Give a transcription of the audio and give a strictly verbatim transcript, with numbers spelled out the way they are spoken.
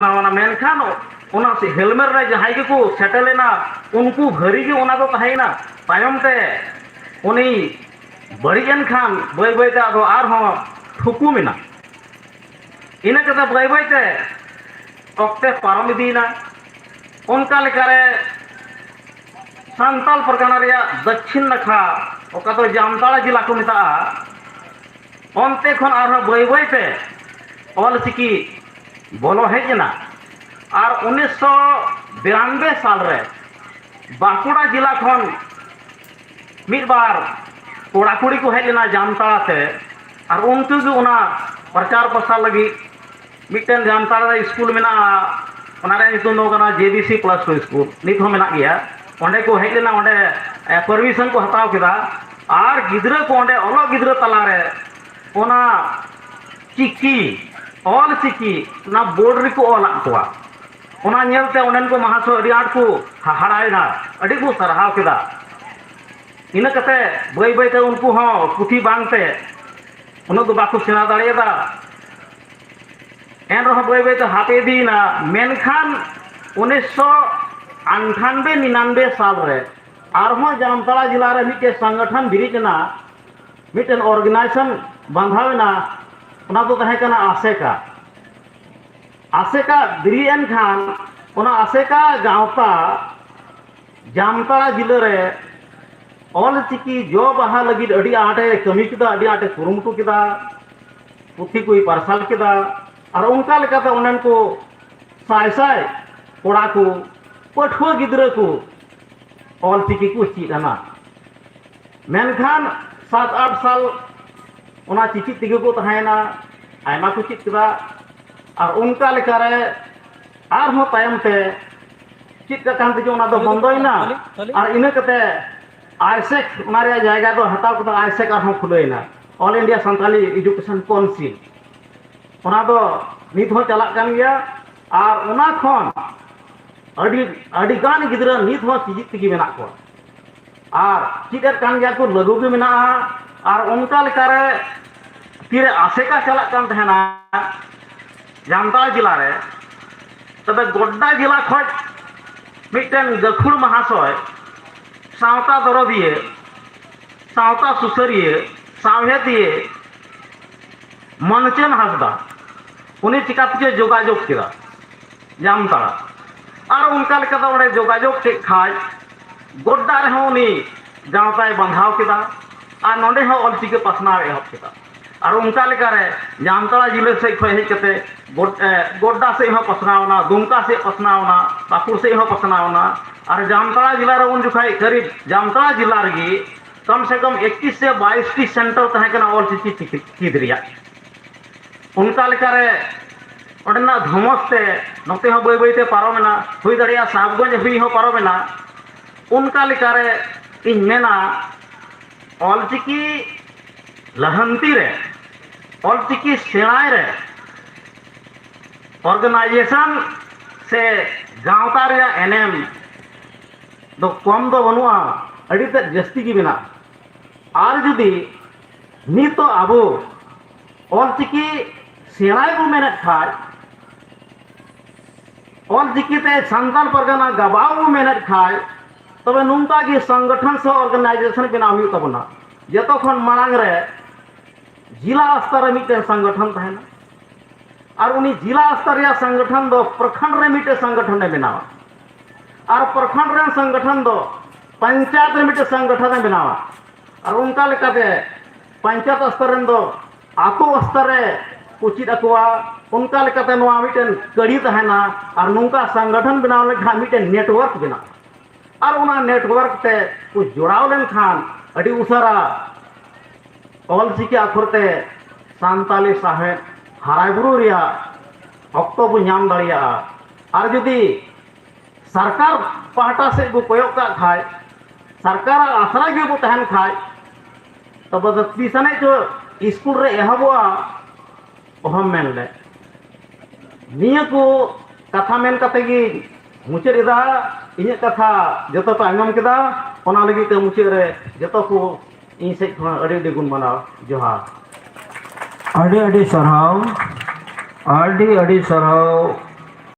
ᱚᱱᱟ ᱢᱮᱱᱠᱷᱟᱱ ᱚᱱᱟ ᱦᱮᱞᱢᱮᱴ ᱨᱮ ᱡᱟᱦᱟᱸᱭ ᱜᱮᱠᱚ ᱥᱮᱴᱮᱨ ᱞᱮᱱᱟ, ᱩᱱᱠᱩ ᱵᱷᱟᱹᱨᱤ ᱜᱮ ᱚᱱᱟ ᱫᱚ ᱛᱟᱦᱮᱸᱭᱮᱱᱟ᱾ ᱛᱟᱭᱚᱢ ᱛᱮ ᱩᱱᱤ ᱵᱟᱹᱲᱤᱡ ᱮᱱ ᱠᱷᱟᱱ ᱵᱟᱹᱭ ᱵᱟᱹᱭ ᱛᱮ ᱟᱫᱚ ᱟᱨᱦᱚᱸ ᱛᱷᱩᱠᱩᱢ ᱮᱱᱟ᱾ ᱤᱱᱟᱹ ᱠᱟᱛᱮ ᱵᱟᱹᱭ ᱵᱟᱹᱭ ᱛᱮ ᱚᱠᱛᱮ ᱯᱟᱨᱚᱢ ᱤᱫᱤᱭᱮᱱᱟ᱾ ᱚᱱᱠᱟ ᱞᱮᱠᱟᱨᱮ ᱥᱟᱱᱛᱟᱞ ᱯᱟᱨᱜᱟᱱᱟ ᱨᱮᱭᱟᱜ ᱫᱚᱠᱠᱷᱤᱱ ᱱᱟᱠᱷᱟ, ᱚᱠᱟ ᱫᱚ ᱡᱟᱢᱛᱟᱲᱟ ᱡᱮᱞᱟ ᱠᱚ ᱢᱮᱛᱟᱜᱼᱟ, ᱚᱱᱛᱮ ᱠᱷᱚᱱ ᱟᱨᱦᱚᱸ ᱵᱟᱹᱭ ᱵᱟᱹᱭ ᱛᱮ ᱚᱞ ᱪᱤᱠᱤ ᱵᱚᱞᱚ ᱦᱮᱡ ᱮᱱᱟ᱾ ᱟᱨ ᱩᱱᱤᱥᱥᱚ ᱵᱤᱨᱟᱱᱵᱮ ᱥᱟᱞ ᱨᱮ ᱵᱟᱸᱠᱩᱲᱟ ᱡᱮᱞᱟ ᱠᱷᱚᱱ ᱢᱤᱫ ᱵᱟᱨ ᱠᱚᱲᱟ ᱠᱩᱲᱤ ᱠᱚ ᱦᱮᱡ ᱞᱮᱱᱟ ᱡᱟᱢᱛᱟᱲᱟ ᱛᱮ, ᱟᱨ ᱩᱱᱠᱩ ᱜᱮ ᱚᱱᱟ ᱯᱨᱚᱪᱟᱨ ᱯᱨᱚᱥᱟᱨ ᱞᱟᱹᱜᱤᱫ ᱢᱤᱫᱴᱮᱱ ᱡᱟᱢᱛᱟᱲᱟ ᱨᱮ ᱥᱠᱩᱞ ᱢᱮᱱᱟᱜᱼᱟ, ᱚᱱᱟ ᱨᱮᱭᱟᱜ ᱧᱩᱛᱩᱢ ᱫᱚ ᱠᱟᱱᱟ ᱡᱮ B C plus two school, ᱱᱤᱛ ᱦᱚᱸ ᱢᱮᱱᱟᱜ ᱜᱮᱭᱟ᱾ ᱚᱸᱰᱮ ᱠᱚ ᱦᱮᱡ ᱞᱮᱱᱟ, ᱚᱸᱰᱮ ᱯᱟᱨᱢᱤᱥᱚᱱ ᱠᱚ ᱦᱟᱛᱟᱣ ᱠᱮᱫᱟ, ᱟᱨ ᱜᱤᱫᱽᱨᱟᱹ ᱠᱚ ᱚᱸᱰᱮ ᱚᱞᱚᱜ ᱜᱤᱫᱽᱨᱟᱹ ᱛᱟᱞᱟᱨᱮ ᱚᱱᱟ ᱪᱤᱠᱤ, ᱚᱞ ᱪᱤᱠᱤ ᱚᱱᱟ ᱵᱳᱨᱰ ᱨᱮᱠᱚ ᱚᱞᱟᱫ ᱠᱚᱣᱟ᱾ ᱚᱱᱟ ᱧᱮᱞᱛᱮ ᱚᱸᱰᱮᱱ ᱠᱚ ᱢᱟᱦᱟᱥᱚᱭ ᱟᱹᱰᱤ ᱟᱸᱴ ᱠᱚ ᱦᱟᱦᱟᱲᱟᱭᱮᱱᱟ, ᱟᱹᱰᱤ ᱠᱚ ᱥᱟᱨᱦᱟᱣ ᱠᱮᱫᱟ᱾ ᱤᱱᱟᱹ ᱠᱟᱛᱮ ᱵᱟᱹᱭ ᱵᱟᱹᱭᱛᱮ ᱩᱱᱠᱩ ᱦᱚᱸ ᱯᱩᱛᱷᱤ ᱵᱟᱝᱛᱮ ᱩᱱᱟᱹᱜ ᱫᱚ ᱵᱟᱠᱚ ᱥᱮᱬᱟ ᱫᱟᱲᱮᱭᱟᱫᱟ᱾ ᱮᱱ ᱨᱮᱦᱚᱸ ᱵᱟᱹᱭ ᱵᱟᱹᱭᱛᱮ ᱦᱟᱯ ᱤᱫᱤᱭᱮᱱᱟ᱾ ᱢᱮᱱᱠᱷᱟᱱ ᱩᱱᱤᱥᱥᱚ ᱟᱴᱷᱟᱱᱵᱮ ᱱᱤᱨᱟᱱᱵᱮ ᱥᱟᱞ ᱨᱮ ᱟᱨᱦᱚᱸ ᱡᱟᱢᱛᱟᱲᱟ ᱡᱮᱞᱟ ᱨᱮ ᱢᱤᱫᱴᱮᱱ ᱥᱚᱝᱜᱚᱴᱷᱚᱱ ᱵᱮᱨᱮᱫ ᱮᱱᱟ, ᱢᱤᱫᱴᱮᱱ ᱚᱨᱜᱟᱱᱟᱭᱡᱮᱥᱚᱱ ᱵᱟᱸᱫᱷᱟᱣ ᱮᱱᱟ᱾ ᱚᱱᱟ ᱫᱚ ᱛᱟᱦᱮᱸ ᱠᱟᱱᱟ ᱟᱥᱮᱠᱟ᱾ ᱟᱥᱮᱠᱟ ᱵᱮᱨᱮᱫ ᱮᱱ ᱠᱷᱟᱱ ᱚᱱᱟ ᱟᱥᱮᱠᱟ ᱜᱟᱶᱛᱟ ᱡᱟᱢᱛᱟᱲᱟ ᱡᱮᱞᱟ ᱨᱮ ᱚᱞ ᱪᱤᱠᱤ ᱡᱚ ᱵᱟᱦᱟ ᱞᱟᱹᱜᱤᱫ ᱟᱹᱰᱤ ᱟᱸᱴᱮ ᱠᱟᱹᱢᱤ ᱠᱮᱫᱟ, ᱟᱹᱰᱤ ᱟᱸᱴᱮ ᱠᱩᱨᱩᱢᱩᱴᱩ ᱠᱮᱫᱟ, ᱯᱩᱛᱷᱤ ᱠᱚᱭ ᱯᱟᱨᱥᱟᱞ ᱠᱮᱫᱟ᱾ ᱟᱨ ᱚᱱᱠᱟ ᱞᱮᱠᱟᱛᱮ ᱚᱸᱰᱮᱱ ᱠᱚ ᱥᱟᱭ ᱥᱟᱭ ᱠᱚᱲᱟ ᱠᱚ, ᱯᱟᱹᱴᱷᱩᱣᱟᱹ ᱜᱤᱫᱽᱨᱟᱹ ᱠᱚ ᱚᱞ ᱪᱤᱠᱤ ᱠᱚ ᱪᱮᱫ ᱮᱱᱟ᱾ ᱢᱮᱱᱠᱷᱟᱱ ᱥᱟᱛ ᱟᱴ ᱥᱟᱞ ᱚᱱᱟ ᱪᱤᱪᱤᱫ ᱛᱮᱜᱮ ᱠᱚ ᱛᱟᱦᱮᱸᱭᱮᱱᱟ, ᱟᱭᱢᱟ ᱠᱚ ᱪᱮᱫ ᱠᱮᱫᱟ᱾ ᱟᱨ ᱚᱱᱠᱟ ᱞᱮᱠᱟᱨᱮ ᱟᱨᱦᱚᱸ ᱛᱟᱭᱚᱢ ᱛᱮ ᱪᱮᱫ ᱠᱟᱜ ᱠᱟᱱ ᱛᱮᱪᱚ ᱚᱱᱟ ᱫᱚ ᱵᱚᱱᱫᱚᱭᱮᱱᱟ᱾ ᱟᱨ ᱤᱱᱟᱹ ᱠᱟᱛᱮ ᱟᱭᱥᱮᱠ ᱚᱱᱟ ᱨᱮᱭᱟᱜ ᱡᱟᱭᱜᱟ ᱫᱚ ᱦᱟᱛᱟᱣ ᱠᱟᱛᱮ ᱟᱭᱥᱮᱠ ᱟᱨᱦᱚᱸ ᱠᱷᱩᱞᱟᱹᱣᱮᱱᱟ, All India Santali Education Council᱾ ᱚᱱᱟ ᱫᱚ ᱱᱤᱛ ᱦᱚᱸ ᱪᱟᱞᱟᱜ ᱠᱟᱱ ᱜᱮᱭᱟ᱾ ᱟᱨ ᱚᱱᱟ ᱠᱷᱚᱱ ᱟᱹᱰᱤ ᱟᱹᱰᱤ ᱜᱟᱱ ᱜᱤᱫᱽᱨᱟᱹ ᱱᱤᱛ ᱦᱚᱸ ᱪᱤᱪᱤᱫ ᱛᱮᱜᱮ ᱢᱮᱱᱟᱜ ᱠᱚᱣᱟ᱾ ᱟᱨ ᱪᱮᱫ ᱮᱫ ᱠᱟᱱ ᱜᱮᱭᱟ ᱠᱚ, ᱞᱟᱹᱜᱩ ᱜᱮ ᱢᱮᱱᱟᱜᱼᱟ᱾ ᱟᱨ ᱚᱱᱠᱟ ᱞᱮᱠᱟᱨᱮ ᱛᱤᱨᱮ ᱟᱥᱮᱠᱟ ᱪᱟᱞᱟᱜ ᱠᱟᱱ ᱛᱟᱦᱮᱱᱟ ᱡᱟᱢᱛᱟᱲᱟ ᱡᱮᱞᱟ ᱨᱮ, ᱛᱚᱵᱮ ᱜᱚᱰᱰᱟ ᱡᱮᱞᱟ ᱠᱷᱚᱱ ᱢᱤᱫᱴᱮᱱ ᱜᱟᱹᱠᱷᱩᱲ ᱢᱟᱦᱟᱥᱚᱭ, ᱥᱟᱶᱛᱟ ᱫᱚᱨᱚᱫᱤᱭᱟᱹ, ᱥᱟᱶᱛᱟ ᱥᱩᱥᱟᱹᱨᱤᱭᱟᱹ, ᱥᱟᱶᱦᱮᱫᱤᱭᱟᱹ ᱢᱟᱱᱚᱪᱟᱱ ᱦᱟᱸᱥᱫᱟ, ᱩᱱᱤ ᱪᱤᱠᱟᱹᱛᱮ ᱡᱳᱜᱟᱡᱳᱜᱽ ᱠᱮᱫᱟ ᱡᱟᱢᱛᱟᱲᱟ᱾ ᱟᱨ ᱚᱱᱠᱟ ᱞᱮᱠᱟᱛᱮ ᱚᱸᱰᱮ ᱡᱳᱜᱟᱡᱳᱜᱽ ᱠᱮᱫ ᱠᱷᱟᱡ ᱜᱚᱰᱰᱟ ᱨᱮᱦᱚᱸ ᱩᱱᱤ ᱡᱟᱶᱛᱟᱭ ᱵᱟᱸᱫᱷᱟᱣ ᱠᱮᱫᱟ ᱟᱨ ᱱᱚᱰᱮ ᱦᱚᱸ ᱚᱞᱪᱤᱠᱤ ᱯᱟᱥᱱᱟᱣ ᱮ ᱮᱦᱚᱵ ᱠᱮᱫᱟ᱾ ᱟᱨ ᱚᱱᱠᱟ ᱞᱮᱠᱟᱨᱮ ᱡᱟᱢᱛᱟᱲᱟ ᱡᱤᱞᱟᱹ ᱥᱮᱫ ᱠᱷᱚᱱ ᱦᱮᱡ ᱠᱟᱛᱮ ᱜᱚᱰ-, ᱮ, ᱜᱚᱰᱰᱟ ᱥᱮᱫ ᱦᱚᱸ ᱯᱟᱥᱱᱟᱣ ᱮᱱᱟ, ᱫᱩᱢᱠᱟ ᱥᱮᱫ ᱯᱟᱥᱱᱟᱣ ᱮᱱᱟ, ᱯᱟᱹᱠᱩᱲ ᱥᱮᱫ ᱦᱚᱸ ᱯᱟᱥᱱᱟᱣ ᱮᱱᱟ᱾ ᱟᱨ ᱡᱟᱢᱛᱟᱲᱟ ᱡᱮᱞᱟ ᱨᱮ ᱩᱱ ᱡᱚᱠᱷᱟᱡ ᱠᱟᱹᱨᱤᱵ ᱡᱟᱢᱛᱟᱲᱟ ᱡᱮᱞᱟ ᱨᱮᱜᱮ ᱠᱚᱢ ᱥᱮ ᱠᱚᱢ ᱮᱠᱤᱥ ᱥᱮ ᱵᱟᱭᱤᱥ ᱴᱤ ᱥᱮᱱᱴᱟᱨ ᱛᱟᱦᱮᱸ ᱠᱟᱱᱟ ᱚᱞᱪᱤᱠᱤ ᱪᱤᱠᱤ ᱪᱮᱫ ᱨᱮᱭᱟᱜ᱾ ᱚᱱᱠᱟ ᱞᱮᱠᱟᱨᱮ ᱚᱸᱰᱮᱱᱟᱜ ᱫᱷᱚᱢᱚᱥ ᱛᱮ ᱱᱚᱛᱮ ᱦᱚᱸ ᱵᱟᱹᱭ ᱵᱟᱹᱭᱛᱮ ᱯᱟᱨᱚᱢᱮᱱᱟ, ᱦᱩᱭ ᱫᱟᱲᱮᱭᱟᱜᱼᱟ ᱥᱟᱦᱟᱵᱽᱜᱚᱸᱡᱽ ᱦᱟᱹᱵᱤᱡ ᱦᱚᱸ ᱯᱟᱨᱚᱢᱮᱱᱟ᱾ ᱚᱱᱠᱟ ᱞᱮᱠᱟᱨᱮ ᱤᱧ ᱢᱮᱱᱟ, ᱚᱞᱪᱤᱠᱤ ᱞᱟᱦᱟᱱᱛᱤ ᱨᱮ, ᱚᱞᱪᱤᱠᱤ ᱥᱮᱬᱟᱭ ᱨᱮ ᱚᱨᱜᱟᱱᱟᱭᱡᱮᱥᱚᱱ ᱥᱮ ᱜᱟᱶᱛᱟ ᱨᱮᱭᱟᱜ ᱮᱱᱮᱢ ᱫᱚ ᱠᱚᱢ ᱫᱚ ᱵᱟᱹᱱᱩᱜᱼᱟ, ᱟᱹᱰᱤ ᱛᱮᱫ ᱡᱟᱹᱥᱛᱤ ᱜᱮ ᱢᱮᱱᱟᱜᱼᱟ᱾ ᱟᱨ ᱡᱩᱫᱤ ᱱᱤᱛᱚᱜ ᱟᱵᱚ ᱚᱞᱪᱤᱠᱤ ᱥᱮᱬᱟᱭ ᱵᱚ ᱢᱮᱱᱮᱫ ᱠᱷᱟᱡ, ᱚᱞᱪᱤᱠᱤ ᱛᱮ ᱥᱟᱱᱛᱟᱲ ᱯᱟᱨᱜᱟᱱᱟ ᱜᱟᱵᱟᱣ ᱵᱚ ᱢᱮᱱᱮᱫ ᱠᱷᱟᱡ, ᱛᱚᱵᱮ ᱱᱚᱝᱠᱟ ᱜᱮ ᱥᱚᱝᱜᱚᱴᱷᱚᱱ ᱥᱮ ᱚᱨᱜᱟᱱᱟᱭᱡᱮᱥᱚᱱ ᱵᱮᱱᱟᱣ ᱦᱩᱭᱩᱜ ᱛᱟᱵᱚᱱᱟ᱾ ᱡᱚᱛᱚ ᱠᱷᱚᱱ ᱢᱟᱲᱟᱝ ᱨᱮ ᱡᱮᱞᱟ ᱥᱛᱚᱨ ᱨᱮ ᱢᱤᱫᱴᱮᱱ ᱥᱚᱝᱜᱚᱴᱷᱚᱱ ᱛᱟᱦᱮᱱᱟ, ᱟᱨ ᱩᱱᱤ ᱡᱮᱞᱟ ᱥᱛᱚᱨ ᱨᱮᱭᱟᱜ ᱥᱚᱝᱜᱚᱴᱷᱚᱱ ᱫᱚ ᱯᱨᱚᱠᱷᱚᱸᱰ ᱨᱮ ᱢᱤᱫᱴᱮᱱ ᱥᱚᱝᱜᱚᱴᱷᱚᱱᱮ ᱵᱮᱱᱟᱣᱟ, ᱟᱨ ᱯᱨᱚᱠᱷᱚᱸᱰ ᱨᱮᱱ ᱥᱚᱝᱜᱚᱴᱷᱚᱱ ᱫᱚ ᱯᱚᱧᱪᱟᱭᱮᱛ ᱨᱮ ᱢᱤᱫᱴᱮᱱ ᱥᱚᱝᱜᱚᱴᱷᱚᱱᱮ ᱵᱮᱱᱟᱣᱟ, ᱟᱨ ᱚᱱᱠᱟ ᱞᱮᱠᱟᱛᱮ ᱯᱚᱧᱪᱟᱭᱮᱛ ᱥᱛᱚᱨ ᱨᱮᱱ ᱫᱚ ᱟᱛᱳ ᱥᱛᱚᱨ ᱨᱮ ᱠᱚ ᱪᱮᱫ ᱟᱠᱚᱣᱟ᱾ ᱚᱱᱠᱟ ᱞᱮᱠᱟᱛᱮ ᱱᱚᱣᱟ ᱢᱤᱫᱴᱮᱱ ᱠᱟᱹᱲᱤ ᱛᱟᱦᱮᱱᱟ, ᱟᱨ ᱱᱚᱝᱠᱟ ᱥᱚᱝᱜᱚᱴᱷᱚᱱ ᱵᱮᱱᱟᱣ ᱞᱮᱱᱠᱷᱟᱱ ᱢᱤᱫᱴᱮᱱ ᱱᱮᱴᱣᱟᱨᱠ ᱵᱮᱱᱟᱜᱼᱟ, ᱟᱨ ᱚᱱᱟ ᱱᱮᱴᱣᱟᱨᱠ ᱛᱮ ᱠᱚ ᱡᱚᱲᱟᱣ ᱞᱮᱱᱠᱷᱟᱱ ᱟᱹᱰᱤ ᱩᱥᱟᱹᱨᱟ ᱚᱞᱪᱤᱠᱤ ᱟᱠᱷᱚᱨ ᱛᱮ ᱥᱟᱱᱛᱟᱞᱤ ᱥᱟᱶᱦᱮᱫ ᱦᱟᱨᱟ ᱵᱩᱨᱩ ᱨᱮᱭᱟᱜ ᱚᱠᱛᱚ ᱵᱚ ᱧᱟᱢ ᱫᱟᱲᱮᱭᱟᱜᱼᱟ᱾ ᱟᱨ ᱡᱩᱫᱤ ᱥᱚᱨᱠᱟᱨ ᱯᱟᱦᱴᱟ ᱥᱮᱫ ᱵᱚ ᱠᱚᱭᱚᱜ ᱠᱟᱜ ᱠᱷᱟᱡ, ᱥᱚᱨᱠᱟᱨᱟᱜ ᱟᱥᱨᱟ ᱜᱮ ᱵᱚ ᱛᱟᱦᱮᱱ ᱠᱷᱟᱡ, ᱛᱚᱵᱮ ᱫᱚ ᱛᱤᱥ ᱟᱱᱮᱡ ᱪᱚ ᱥᱠᱩᱞ ᱨᱮ ᱮᱦᱚᱵᱚᱜᱼᱟ, ᱚᱦᱚᱢ ᱢᱮᱱ ᱞᱮᱫ᱾ ᱱᱤᱭᱟᱹ ᱠᱚ ᱠᱟᱛᱷᱟ ᱢᱮᱱ ᱠᱟᱛᱮ ᱜᱮ ᱢᱩᱪᱟᱹᱫ ᱮᱫᱟ᱾ ᱤᱧᱟᱹᱜ ᱠᱟᱛᱷᱟ ᱡᱚᱛᱚ ᱯᱮ ᱟᱸᱡᱚᱢ ᱠᱮᱫᱟ, ᱚᱱᱟ ᱞᱟᱹᱜᱤᱫ ᱛᱮ ᱢᱩᱪᱟᱹᱫ ᱨᱮ ᱡᱚᱛᱚ ᱠᱚ ᱤᱧ ᱥᱮᱫ ᱠᱷᱚᱱ ᱟᱹᱰᱤ ᱟᱹᱰᱤ ᱜᱩᱱ ᱢᱟᱱᱟᱣ ᱡᱚᱦᱟᱨ᱾ ᱟᱹᱰᱤ ᱟᱹᱰᱤ ᱥᱟᱨᱦᱟᱣ, ᱟᱹᱰᱤ ᱟᱹᱰᱤ ᱥᱟᱨᱦᱟᱣ᱾